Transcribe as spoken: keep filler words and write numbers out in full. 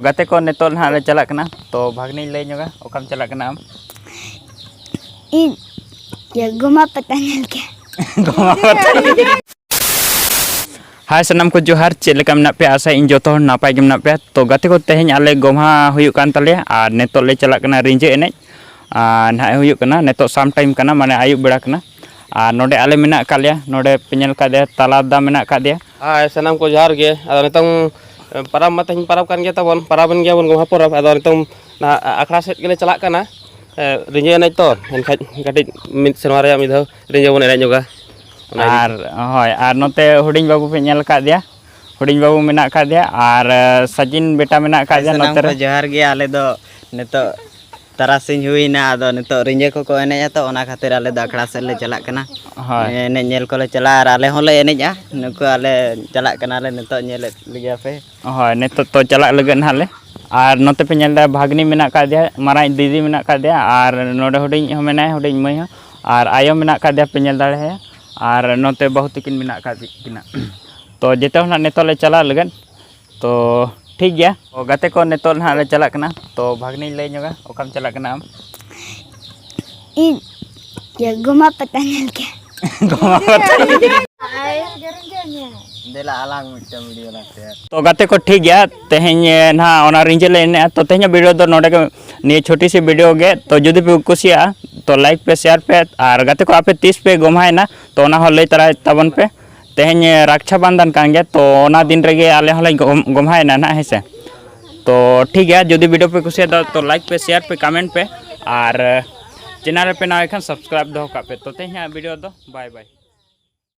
ᱜᱟᱛᱮ ᱠᱚ, ᱱᱤᱛᱚᱜ ᱱᱟᱦᱟᱜ ᱞᱮ ᱪᱟᱞᱟᱜ ᱠᱟᱱᱟ᱾ ᱛᱚ ᱵᱷᱟᱜᱽᱱᱤᱧ ᱞᱟᱹᱭ ᱧᱚᱜᱟ, ᱚᱠᱟᱢ ᱪᱟᱞᱟᱜ ᱠᱟᱱᱟ ᱟᱢ? ᱤᱧ ᱤᱭᱟᱹ ᱜᱚᱢᱟ ᱯᱟᱛᱟ ᱧᱮᱞ ᱜᱮ᱾ ᱦᱟᱭ ᱥᱟᱱᱟᱢ ᱠᱚ, ᱡᱚᱦᱟᱨ᱾ ᱪᱮᱫ ᱞᱮᱠᱟ ᱢᱮᱱᱟᱜ ᱯᱮᱭᱟ? ᱟᱥᱟ ᱤᱧ ᱡᱚᱛᱚ ᱦᱚᱲ ᱱᱟᱯᱟᱭ ᱜᱮ ᱢᱮᱱᱟᱜ ᱯᱮᱭᱟ᱾ ᱛᱚ ᱜᱟᱛᱮ ᱠᱚ, ᱛᱮᱦᱮᱧ ᱟᱞᱮ ᱜᱚᱢᱦᱟ ᱦᱩᱭᱩᱜ ᱠᱟᱱ ᱛᱟᱞᱮᱭᱟ ᱟᱨ ᱱᱤᱛᱚᱜ ᱞᱮ ᱪᱟᱞᱟᱜ ᱠᱟᱱᱟ ᱨᱤᱸᱡᱟᱹ ᱮᱱᱮᱡ᱾ ᱟᱨ ᱱᱟᱦᱟᱜ ᱦᱩᱭᱩᱜ ᱠᱟᱱᱟ, ᱱᱤᱛᱚᱜ ᱥᱟᱢ ᱴᱟᱭᱤᱢ ᱠᱟᱱᱟ, ᱢᱟᱱᱮ ᱟᱹᱭᱩᱵ ᱵᱮᱲᱟ ᱠᱟᱱᱟ᱾ ᱟᱨ ᱱᱚᱰᱮ ᱟᱞᱮ ᱢᱮᱱᱟᱜ ᱟᱠᱟᱫ ᱞᱮᱭᱟ, ᱱᱚᱰᱮ ᱯᱮ ᱧᱮᱞ ᱟᱠᱟᱫ ᱫᱮᱭᱟ, ᱛᱟᱞᱟ ᱫᱟ ᱢᱮᱱᱟᱜ ᱟᱠᱟᱫ ᱫᱮᱭᱟ᱾ ᱦᱟᱭ ᱥᱟᱱᱟᱢ ᱠᱚ, ᱡᱚᱦᱟᱨ ᱜᱮ᱾ ᱟᱫᱚ ᱱᱤᱛᱚᱝ ᱯᱟᱨᱟᱵᱽ ᱢᱟ ᱛᱮᱦᱮᱧ ᱯᱟᱨᱟᱵᱽ ᱠᱟᱱ ᱜᱮ ᱛᱟᱵᱚᱱ, ᱯᱟᱨᱟᱵᱽ ᱮᱱ ᱜᱮᱭᱟᱵᱚᱱ ᱜᱚᱢᱦᱟ ᱯᱚᱨᱚᱵᱽ᱾ ᱟᱫᱚ ᱱᱤᱛᱚᱝ ᱱᱟᱦᱟᱜ ᱟᱠᱷᱲᱟ ᱥᱮᱫ ᱜᱮᱞᱮ ᱪᱟᱞᱟᱜ ᱠᱟᱱᱟ᱾ ᱮ, ᱨᱤᱸᱡᱟᱹ ᱮᱱᱮᱡ ᱛᱚ, ᱮᱱᱠᱷᱟᱡ ᱠᱟᱹᱴᱤᱡ ᱢᱤᱫ ᱥᱮᱨᱢᱟ ᱨᱮᱭᱟᱜ ᱢᱤᱫ ᱫᱷᱟᱣ ᱨᱤᱸᱡᱟᱹ ᱵᱚᱱ ᱮᱱᱮᱡ ᱧᱚᱜᱟ᱾ ᱚᱱᱟ ᱤᱫᱤ ᱟᱨ ᱦᱳᱭ, ᱟᱨ ᱱᱚᱛᱮ ᱦᱩᱰᱤᱧ ᱵᱟᱹᱵᱩ ᱯᱮ ᱧᱮᱞ ᱟᱠᱟᱫ ᱫᱮᱭᱟ, ᱦᱩᱰᱤᱧ ᱵᱟᱹᱵᱩ ᱢᱮᱱᱟᱜ ᱟᱠᱟᱫ ᱫᱮᱭᱟ, ᱟᱨ ᱮ, ᱥᱟᱡᱤᱱ ᱵᱮᱴᱟ ᱢᱮᱱᱟᱜ ᱟᱠᱟᱫ ᱦᱳᱭ, ᱫᱮᱭᱟ ᱥᱟᱱᱟᱢ ᱱᱚᱛᱮ ᱠᱚ ᱨᱮ᱾ ᱡᱚᱦᱟᱨ ᱜᱮ᱾ ᱟᱞᱮ ᱫᱚ ᱱᱤᱛᱚᱜ ᱛᱟᱨᱟᱥᱤᱧ ᱦᱩᱭᱱᱟ, ᱟᱫᱚ ᱱᱤᱛᱚᱜ ᱨᱤᱸᱡᱟᱹ ᱠᱚᱠᱚ ᱮᱱᱮᱡᱼᱟ, ᱛᱚ ᱚᱱᱟ ᱠᱷᱟᱹᱛᱤᱨ ᱟᱞᱮ ᱫᱚ ᱟᱠᱷᱲᱟ ᱥᱮᱫ ᱞᱮ ᱪᱟᱞᱟᱜ ᱠᱟᱱᱟ᱾ ᱦᱳᱭ᱾ ᱮᱱᱮᱡ ᱧᱮᱞ ᱠᱚᱞᱮ ᱪᱟᱞᱟᱜᱼᱟ ᱟᱨ ᱟᱞᱮ ᱦᱚᱸᱞᱮ ᱮᱱᱮᱡᱼᱟ᱾ ᱱᱩᱠᱩ ᱟᱞᱮ ᱪᱟᱞᱟᱜ ᱠᱟᱱᱟᱞᱮ, ᱱᱤᱛᱚᱜ ᱧᱮᱞᱮᱫ ᱞᱮᱜᱮᱭᱟ ᱯᱮ᱾ ᱦᱳᱭ, ᱱᱤᱛᱚᱜ ᱛᱚ ᱪᱟᱞᱟᱜ ᱞᱟᱹᱜᱤᱫ ᱱᱟᱦᱟᱜ ᱞᱮ᱾ ᱟᱨ ᱱᱚᱛᱮ ᱯᱮ ᱧᱮᱞ ᱮᱫᱟ, ᱵᱷᱟᱜᱽᱱᱤ ᱢᱮᱱᱟᱜ ᱟᱠᱟᱫ ᱫᱮᱭᱟ, ᱢᱟᱨᱟᱝ ᱫᱤᱫᱤ ᱢᱮᱱᱟᱜ ᱟᱠᱟᱫ ᱫᱮᱭᱟ, ᱟᱨ ᱱᱚᱰᱮ ᱦᱩᱰᱤᱧ ᱦᱚᱸ ᱢᱮᱱᱟᱭᱟ, ᱦᱩᱰᱤᱧ ᱢᱟᱹᱭ ᱦᱚᱸ, ᱟᱨ ᱟᱭᱳ ᱢᱮᱱᱟᱜ ᱟᱠᱟᱫ ᱫᱮᱭᱟ, ᱯᱮ ᱧᱮᱞ ᱫᱟᱲᱮᱭᱟᱭᱟ, ᱟᱨ ᱱᱚᱛᱮ ᱵᱟᱹᱦᱩ ᱛᱟᱹᱠᱤᱱ ᱢᱮᱱᱟᱜ ᱟᱠᱟᱫ ᱠᱤᱱᱟ᱾ ᱛᱚ ᱡᱮᱛᱮ ᱦᱚᱲ ᱱᱟᱦᱟᱜ ᱱᱤᱛᱚᱜ ᱞᱮ ᱪᱟᱞᱟᱜ ᱞᱟᱹᱜᱤᱫ᱾ ᱛᱚ ᱴᱷᱤᱠ ᱜᱮᱭᱟ, ᱛᱚ ᱜᱟᱛᱮ ᱠᱚ, ᱱᱤᱛᱚᱜ ᱱᱟᱦᱟᱜ ᱞᱮ ᱪᱟᱞᱟᱜ ᱠᱟᱱᱟ᱾ ᱛᱚ ᱵᱷᱟᱜᱽᱱᱤᱧ ᱞᱟᱹᱭ ᱧᱚᱜᱟ, ᱚᱠᱟᱢ ᱪᱟᱞᱟᱜ ᱠᱟᱱᱟ ᱟᱢ? ᱤᱧ ᱤᱭᱟᱹ ᱜᱚᱢᱟ ᱯᱟᱛᱟ ᱧᱮᱞ ᱜᱮ᱾ ᱜᱚᱢᱟ ᱯᱟᱛᱟ᱾ ᱫᱮᱞᱟ ᱟᱞᱟᱝ ᱢᱤᱫᱴᱟᱝ ᱵᱷᱤᱰᱤᱭᱳ ᱞᱟᱝ ᱛᱮᱭᱟᱨ᱾ ᱛᱚ ᱜᱟᱛᱮ ᱠᱚ, ᱴᱷᱤᱠ ᱜᱮᱭᱟ, ᱛᱮᱦᱮᱧ ᱮ, ᱱᱟᱦᱟᱜ ᱚᱱᱟ ᱨᱤᱸᱡᱟᱹ ᱞᱮ ᱮᱱᱮᱡᱼᱟ᱾ ᱛᱚ ᱛᱮᱦᱮᱧᱟᱜ ᱵᱷᱤᱰᱤᱭᱳ ᱫᱚ ᱱᱚᱰᱮ ᱜᱮ, ᱱᱤᱭᱟᱹ ᱪᱷᱳᱴᱤ ᱥᱤ ᱵᱷᱤᱰᱤᱭᱳ ᱜᱮ᱾ ᱛᱚ ᱡᱩᱫᱤ ᱯᱮ ᱠᱩᱥᱤᱭᱟᱜᱼᱟ, ᱛᱚ ᱞᱟᱭᱤᱠ ᱯᱮ, ᱥᱮᱭᱟᱨ ᱯᱮ, ᱟᱨ ᱜᱟᱛᱮ ᱠᱚ, ᱟᱯᱮ ᱛᱤᱥ ᱯᱮ ᱜᱚᱢᱦᱟᱭᱮᱱᱟ, ᱛᱚ ᱚᱱᱟ ᱦᱚᱸ ᱞᱟᱹᱭ ᱛᱟᱨᱟᱭ ᱛᱟᱵᱚᱱ ᱯᱮ᱾ ᱛᱮᱦᱮᱧ ᱨᱟᱠᱪᱷᱟ ᱵᱟᱱᱫᱷᱟᱱ ᱠᱟᱱ ᱜᱮᱭᱟ, ᱛᱚ ᱚᱱᱟ ᱫᱤᱱ ᱨᱮᱜᱮ ᱟᱞᱮ ᱦᱚᱸᱞᱮ ᱜᱚᱢ-, ᱜᱚᱢᱦᱟᱭᱮᱱᱟ ᱱᱟᱦᱟᱜ, ᱦᱮᱸ ᱥᱮ᱾ ᱛᱚ ᱴᱷᱤᱠ ᱜᱮᱭᱟ, ᱡᱩᱫᱤ ᱵᱷᱤᱰᱤᱭᱳ ᱯᱮ ᱠᱩᱥᱤᱭᱟᱜᱼᱟ, ᱛᱚ ᱞᱟᱭᱤᱠ ᱯᱮ, ᱥᱮᱭᱟᱨ ᱯᱮ, ᱠᱚᱢᱮᱱᱴ ᱯᱮ, ᱟᱨ ᱪᱮᱱᱮᱞ ᱨᱮᱯᱮ ᱱᱟᱣᱟ ᱠᱷᱟᱱ ᱥᱟᱵᱥᱠᱨᱟᱭᱤᱵ ᱫᱚᱦᱚ ᱠᱟᱜ ᱯᱮ᱾ ᱛᱚ ᱛᱮᱦᱮᱧᱟᱜ ᱵᱷᱤᱰᱤᱭᱳ ᱫᱚ ᱵᱟᱭ ᱵᱟᱭ᱾